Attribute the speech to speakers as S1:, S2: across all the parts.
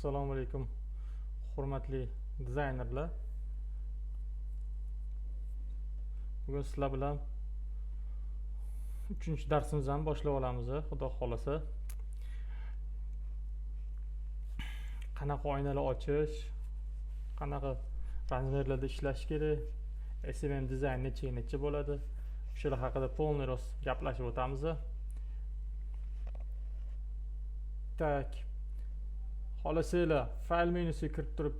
S1: Assalomu alaykum, hurmatli dizaynerlar. Bugun sizlar bilan 3-darsimizni boshlab olamiz, xudo xolasa. Qanaqa oynalar ochish, qanaqa razmerlarda ishlash kerak, SMM dizayn necha bo'ladi, o'shalar haqida полный rost gaplashib o'tamiz. Tak. Xolasanglar, fayl menyusiga kirib turib,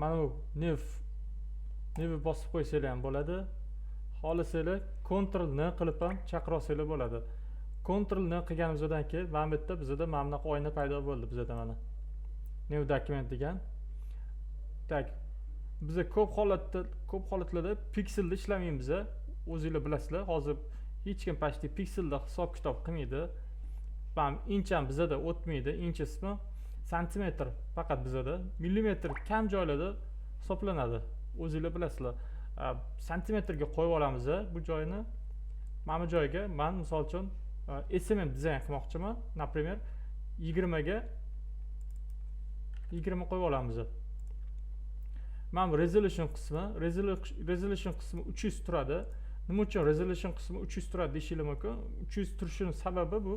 S1: mana bu new bosib qo'ysanglar ham bo'ladi. Xolasanglar, Ctrl N qilib ham chaqira olsanglar bo'ladi. Ctrl N qilganimizdan keyin mana bu yerda bizda mana bunaqa oyna paydo bo'ldi bizda mana. New document degan. Tak. Biz ko'p holatlarda pikselda ishlamaymiz. O'zingizlar bilasizlar, hozir hech kim почти pikselda hisob-kitob qilmaydi. Mana inch ham bizada o'tmaydi, inch ismi santimetr faqat bizada, millimetr kam joylarda hisoblanadi. O'zingizlar bilasizlar. Santimetrga qo'yib olamiz bu joyini. Mana bu joyga men misol uchun SMM dizayn qilmoqchiman. Например, 20 ga 20 qo'yib olamiz. Mana bu resolution qismi, resolution qismi 300 turadi. Nima uchun resolution qismi 300 turadi deyishingiz mumkin. 300 turishining sababi bu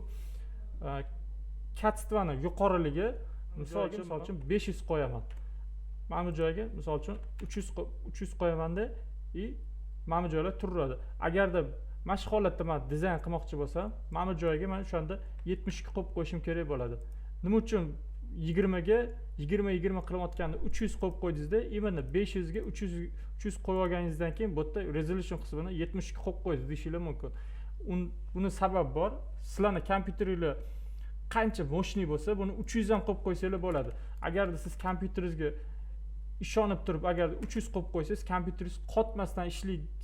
S1: качествоning yuqoriligi. Misol uchun 500 qo'yaman. Mana bu joyga misol uchun 300 qo'yamanda и mana bu joylar turadi. Agarda mana shu holatda men dizayn qilmoqchi bo'lsam, mana bu joyga men o'shanda 72 qo'yib qo'yishim kerak bo'ladi. Nima uchun 20 ga 20 qilayotganda 300 qo'yib qo'ydingizda, именно 500 ga 300 qo'yib olganingizdan keyin bu yerda resolution qismini 72 qo'yib qo'ydingiz deyishingiz mumkin. Buni sababi bor. Sizlarni kompyuteringlar qancha мощный bo'lsa, buni 300 ham qo'yib qo'ysanglar bo'ladi. Agarda siz kompyuteringizga ishonib turib, agar 300 qo'yib qo'ysangiz, kompyuteringiz qotmasdan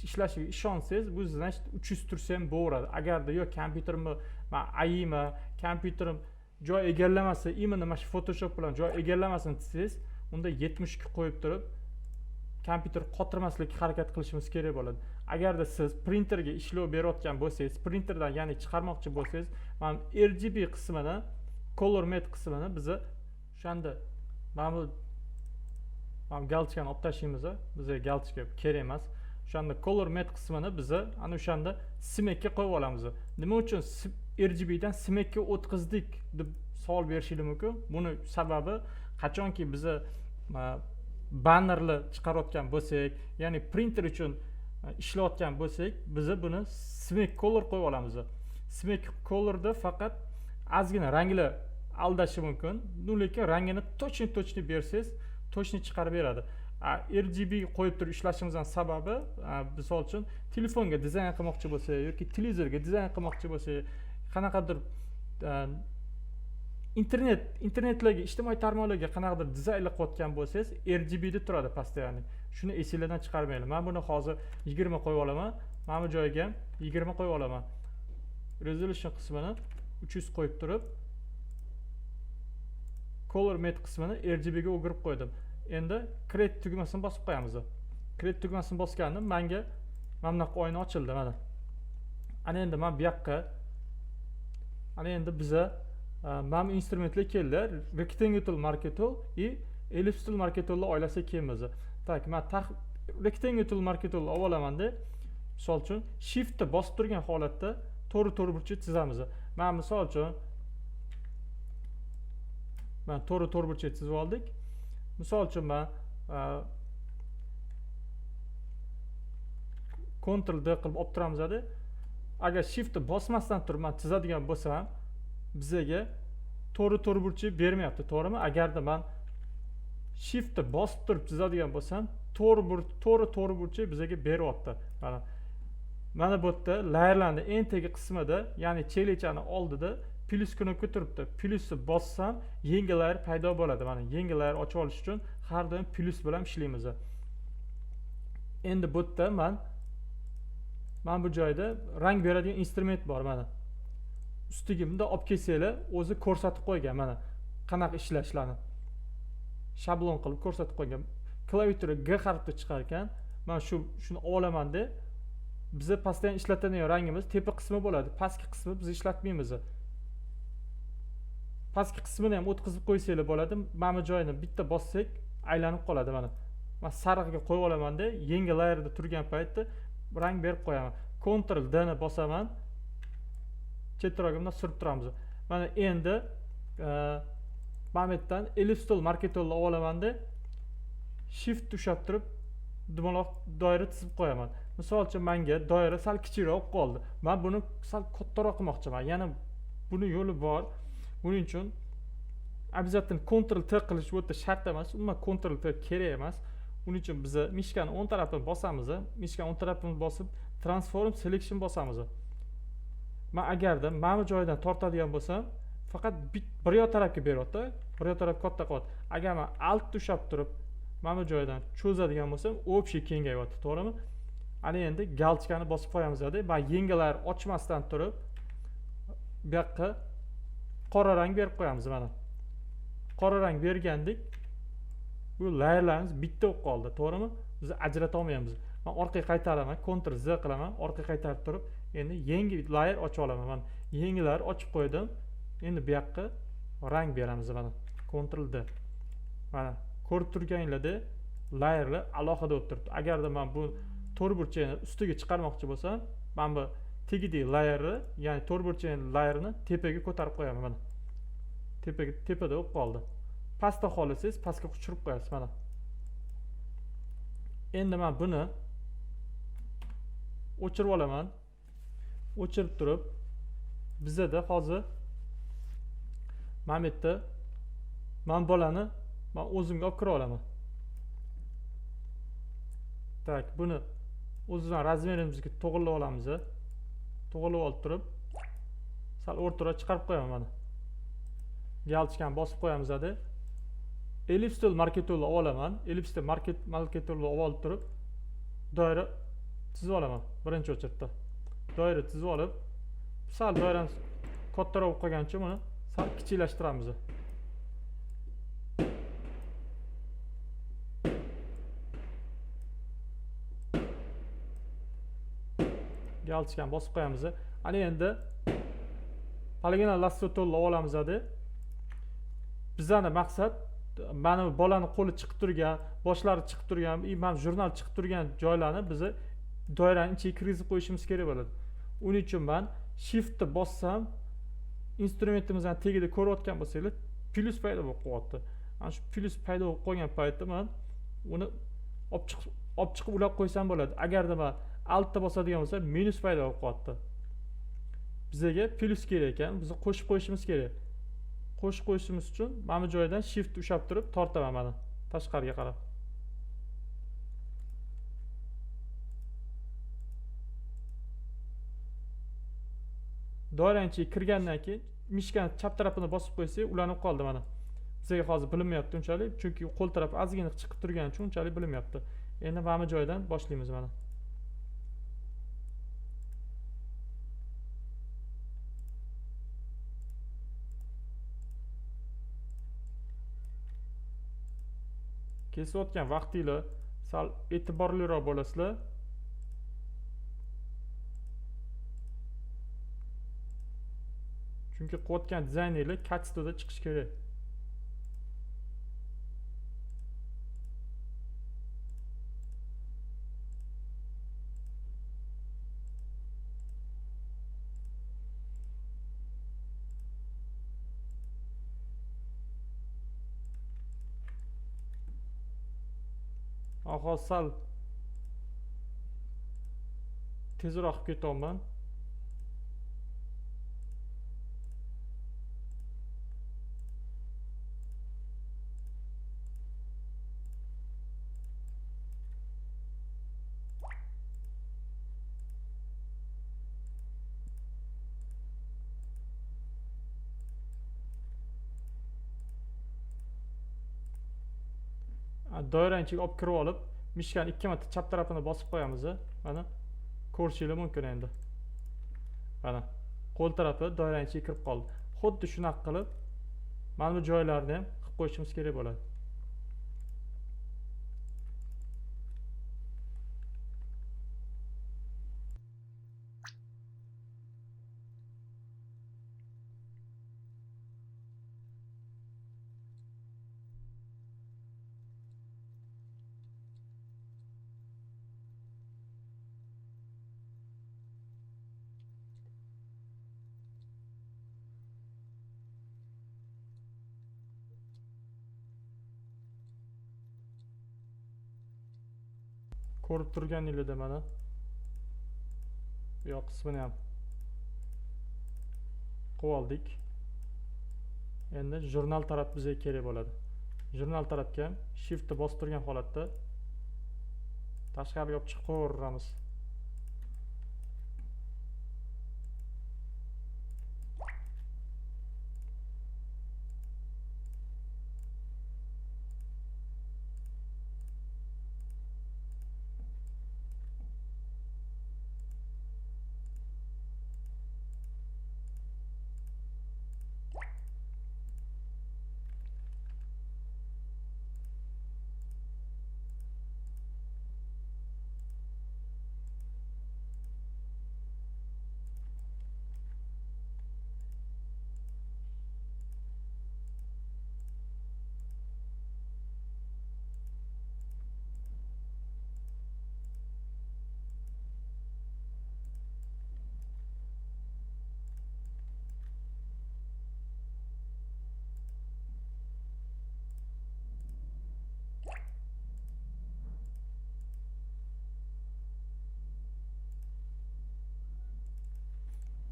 S1: ishlashiga ishonsangiz, bu значит 300 tursa ham bo'laveradi. Agarda yo'q, kompyuterimni men ayiyman, kompyuterim joy egallamasa, именно mana shu Photoshop bilan joy egallamasin desangiz, unda 72 qo'yib turib kompyuter qotirmaslikka harakat qilishimiz kerak bo'ladi. Agarda siz printerga ishlov berayotgan bo'lsangiz, printerdan ya'ni chiqarmoqchi bo'lsangiz, mana RGB qismini, color matte qismini biza o'shanda mana bu galchkani olib tashlaymiz, bizga galchka kerak emas. O'shanda color matte qismini biza ana o'shanda CMYKga qo'yib olamiz. Nima uchun RGB dan CMYKga o'tkazdik deb savol berishingiz mumkin. Buni sababi qachonki biza bannerlar chiqarayotgan bo'lsak, ya'ni printer uchun ishlayotgan bo'lsak, biza buni CMYK color qo'yib olamiz. CMYK colorda faqat ozgina ranglar aldashi mumkin, lekin rangini точно bersangiz, точно chiqarib beradi. RGB qo'yib turib ishlashimizdan sababi, misol uchun telefonga dizayn qilmoqchi bo'lsak yoki televizorga dizayn qilmoqchi bo'lsak, qanaqadir internetlarga, ijtimoiy tarmoqlarga qanaqadir dizaynlar qilayotgan bo'lsangiz, RGB da turadi постоянно. Shuni esinglardan chiqarmanglar. Men buni hozir 20 qo'yib olaman. Mana bu joyga ham 20 qo'yib olaman. Resolution qismini 300 qo'yib turib, color matte qismini RGB ga o'girib qo'ydim. Endi create tugmasini bosib qo'yamiz. Create tugmasini bosgandim, menga mana bunaqa oyna ochildi mana. Ana endi men bu yoqqa, ana endi biza mana bu instrumentlar keldi. Rectangle tool, marquee tool и ellipse tool, marquee tool oilasiga kelamiz. Tak, men rectangle tool, marquee tool olib olamanda, misol uchun shiftni bosib turgan holatda to'g'ri to'rtburchak chizamiz. Men misol uchun mana to'g'ri to'rtburchak chizib oldik. Misol uchun men Ctrl D qilib olib turamizda. Agar shiftni bosmasdan turib men chizadigan bo'lsam, bizaga to'g'ri to'rtburchak bermayapti, to'g'rimi? Agarda men shiftni bosib turib chizadigan bo'lsam, to'g'ri to'rtburchak bizaga beryapti. Mana bu yerda layerlarning eng tagi qismida, ya'ni chelechani oldida plyus knopka turibdi. Plyusni bossam, yangi layer paydo bo'ladi. Mana yangi layer ochib olish uchun har doim plyus bilan ishlaymiz. Endi bu yerda mana bu joyda rang beradigan instrument bor mana. Ustiga bunday olib kelsanglar, o'zi ko'rsatib qo'ygan mana qanaqa ishlashlarni. Shablon qilib ko'rsatib qo'ygan. Klaviatura G harfida chiqar ekan. Mana shuni olamanda biza постоянно ishlatadigan rangimiz tepa qismi bo'ladi. Pastki qismi biz ishlatmaymiz. Pastki qismini ham o'tkazib qo'ysanglar bo'ladi. Mana bu joyini bitta bossak aylanib qoladi mana. Men sarig'iga qo'yib olamanda, yangi layerda turgan paytda rang berib qo'yaman. Ctrl D ni bosaman. Chetrogimdan surib turamiz. Mana endi mana bu yerdan ellipse tool market toolni olamanda shift ushlab turib dumaloq doira chizib qo'yaman. Misol uchun menga doira sal kichikroq qoldi. Men buni sal kattaroq qilmoqchiman. Yana buni yo'li bor. Buning uchun обязательно Ctrl T qilish bu yerda shart emas. Umuman Ctrl T kerak emas. Buning uchun biz mishkani o'ng tarafini bosamiz. Mishkani o'ng tarafini bosib transform selection bosamiz. Men agarda mana bu joydan tortadigan bo'lsam, faqat bir yoq tarafga beryapti, bir yoq taraf katta qilyapti. Agar men alt ushlab turib mana bu joydan cho'zadigan bo'lsam, общий kengayyapti, to'g'rimi? Ana endi galchkani bosib qo'yamiz-da. Men yengilar ochmasdan turib bu yoqqa qora rang berib qo'yamiz mana. Qora rang bergandik, bu layerlarimiz bitta bo'lib qoldi, to'g'rimi? Biz ajrata olmaymiz. Men orqaga qaytaraman, Ctrl Z qilaman, orqaga qaytarib turib, endi yangi layer ochib olaman. Mana yangi layer ochib qo'ydim. Endi bu yoqqa rang beramiz mana. Ctrl D. Mana ko'rib turganinglarda layerlar alohida bo'lib turibdi. Agarda men bu to'rtburchakni ustiga chiqarmoqchi bo'lsam, men bu tagidagi layerni, ya'ni to'rtburchakning layerini tepaga ko'tarib qo'yaman mana. Tepaga, tepada bo'lib qoldi. Pastda xohlasangiz pastga tushirib qo'yasiz mana. Endi men buni o'chirib olaman. O'chirib turib bizada hozir mana bu yerda men bolani men o'zimga olib kira olaman. Tak, buni o'zidan razmerimizga to'g'rilab olamiz. To'g'rilab olib turib sal o'rtaroq chiqarib qo'yaman mana. Galchkani bosib qo'yamiz hadi. Ellipse tool market toolni olaman. Ellipse tool market toolni olib turib doira chizib olaman birinchi o'chirtda. Doira chizib olib sal doiramiz kattaroq bo'lib qolgancha buni sal kichiklashtiramiz. Galchkani bosib qo'yamiz. Ana endi poligonal lasso toolni olamiz hadi. Bizani maqsad mana bu bolani qo'li chiqib turgan, boshlari chiqib turgan, mana jurnal chiqib turgan joylarni biz doiraning ichiga kirgizib qo'yishimiz kerak bo'ladi. Uning uchun men shiftni bossam, instrumentimizning tagida ko'rayotgan bo'lsanglar, plus paydo bo'lib qo'yapti. Ana shu plus paydo bo'lib qolgan paytda men uni olib chiqib ulab qo'ysam bo'ladi. Agarda men altda bosadigan bo'lsam, minus paydo bo'lib qo'yapti. Bizga plus kerak ekan, biz qo'shib qo'yishimiz kerak. Qo'shib qo'yishimiz uchun mana bu joydan shift ushlab turib tortaman mana tashqariga qarab. Doiraning ichiga kirgandan keyin mishkani chap tarafini bosib qo'ysak, ulanib qoldi mana. Bizga hozir bilinmayapti unchalik, chunki qo'l taraf ozgina chiqib turgani uchun unchalik bilinmayapti. Endi mana bu joydan boshlaymiz mana. Kesayotgan vaqtinglar sal e'tiborliroq bo'lasizlar. Chunki qilayotgan dizayninglar качествоda chiqishi kerak. Hozir sal tezroq qilib ketyapman. Doirani ichiga olib kirib olib, mishkani ikki marta chap tarafini bosib qo'yamiz. Mana ko'rishingiz mumkin endi. Mana qo'l tarafi doirani ichiga kirib qoldi. Xuddi shunaqa qilib mana bu joylarni ham qilib qo'yishimiz kerak bo'ladi. Ko'rib turganingizda mana bu yoq qismini ham qilib oldik. Endi jurnal taraf bizga kerak bo'ladi. Jurnal tarafga ham shiftni bosib turgan holatda tashqariga olib chiqib qo'yaveramiz.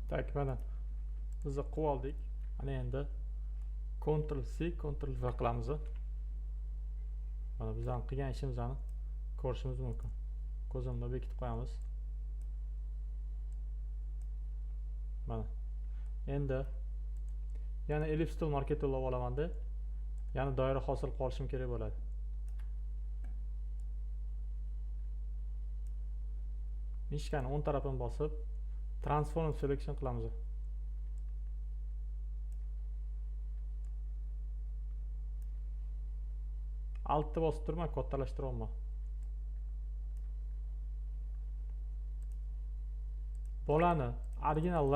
S1: Tak, mana biz qilib oldik. Ana endi Ctrl C, Ctrl V qilamiz. Mana bizning qilgan ishimizni ko'rishimiz mumkin. Ko'zimni bekitib qo'yamiz. Mana. Endi yana ellipse tool market tool olamanda yana doira hosil qilib olishim kerak bo'ladi. Mishkani o'ng tarafini bosib transform selection qilamiz. Altni bosib turma, kattalashtiryapman. Bolani original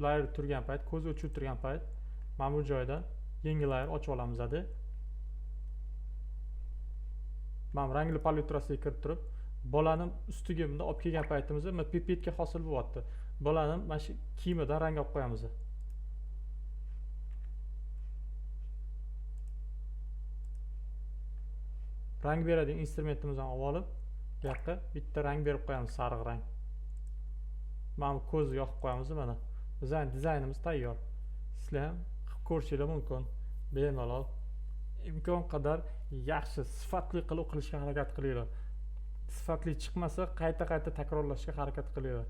S1: layer turgan payt, ko'zi o'chib turgan payt mana bu joyda yangi layer ochib olamiz edi. Mana rangli palitrasiga kirib turib, bolani ustiga bunda olib kelgan paytimizda mana pipetga hosil bo'lyapti. Bolani mana shu kiyimidan rang olib qo'yamiz. Rang beradigan instrumentimizni olib olib, bu yoqqa bitta rang berib qo'yamiz, sariq rang. Mana bu ko'zni yoqib qo'yamiz mana. Bizning dizaynimiz tayyor. Sizlar ham qilib ko'rishingiz mumkin. Bemalol imkon qadar yaxshi, sifatli qilib qilishga harakat qilinglar. Sifatli chiqmasa qayta-qayta takrorlashga harakat qilinglar.